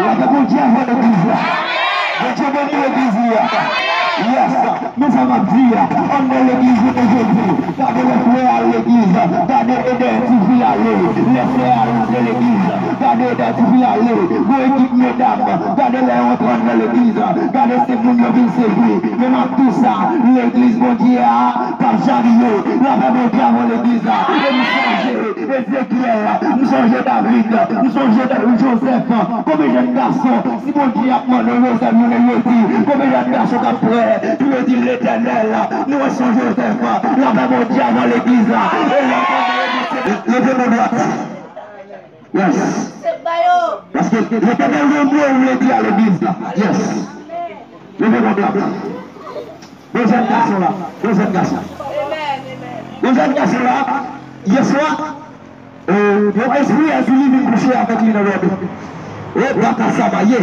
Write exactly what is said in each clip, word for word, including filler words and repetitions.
Lapè Bondye avè legliz la. Bondye beni legliz li a. Yes. Men sa m ap di a, anndan legliz nou jodi. Gade lè frè al legliz. Gade edè tifi ale. Lè frè al antre legliz. Gade edè tifi ale. Gon ekip medam. Gade lè yo antre anndan legliz. Gade se moun yo vin sèvi. Men m ap di w sa, legliz Bondye a p ap janm ye. Lapè Bondye avè legliz la. E m sonje Ezekyèl, m sonje David, m sonje Da- Jozèf. Konbyen jèn gason, si Bondye ap mande w Jozèf, nou yo di, konbyen jèn gason k ap prè pou yo di Letènèl, nou wè se Jozèf, lapè Bondye avè legliz la. E lapè Bondye, leve men dwat. Yes. Paske Letènèl gen yon mo ou vle di a legliz la. Yes. Leve men dwat. Bon jèn gason la. Bon jèn gason. Bon jèn gason la. Yèswa, e, yon espri èzili vin kouche avèk li nan lòbi. O baka sa maye.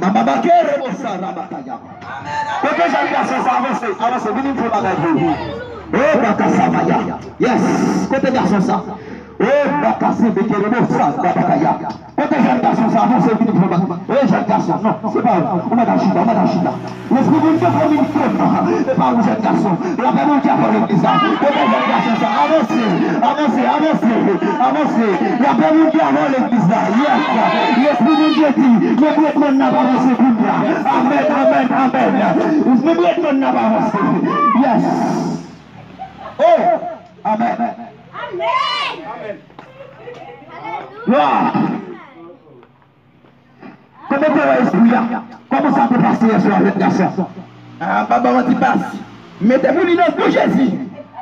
Mama bakere bosa rabataya. Kote jèn gason sa, avanse, avanse, vini m fè bagay pou ou. O baka sa maya. Yes. Kote gason sa? O baka se bekere bosa rabataya. Kote jèn gason sa? Avanse, vini pran bak. E jèn gason, non, se pa ou. Ou mèt al chita, ou mèt al chita. Lespri moun te fè vin konn, non. E pa ou jèn gason. Lapè Bondye avè legliz la. Kote jèn gason sa? Avanse, avanse, avanse, avanse. Lapè Bondye avè legliz la. Yes. Lespri Bondye di, menm ret mòn nan ap avanse kounye a. Amèn, amèn, amèn. Menm ret mòn nan ap avanse. Yes. Oh, amèn. Amèn. Glwa. Kòman w te wè espri a? Kòman sa te pase yèswa, jèn gason? Ah, papa, mwen te pase. Mete pou li nan gou Jezi.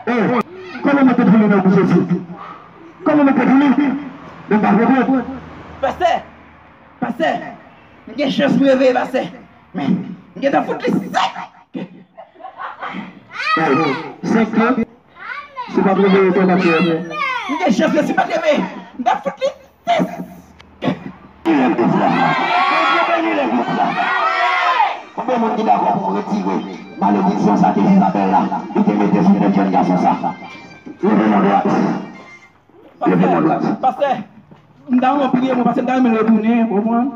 Eh, kòman mete pou li nan gou Jezi? Kòman mete pou li? Men pa konprann. Pastè, pastè, m gen chans pou reveye pastè. Men, m gentan fout li sèk. Senk ke? Si w pa t leve, yo te mèt yo. M gen chans, si m pa t leve, m t ap fout li sis. Beni legliz la. Bondye beni legliz la. Konbyen moun ki dakò pou retire malediksyon sa ke Jezabèl la, li te mete sou tèt jèn gason sa? Leve men dwat. Leve men dwat. Pastè, m ta renmen w priye mwen, pastè, m ta renmen retounen, w konprann?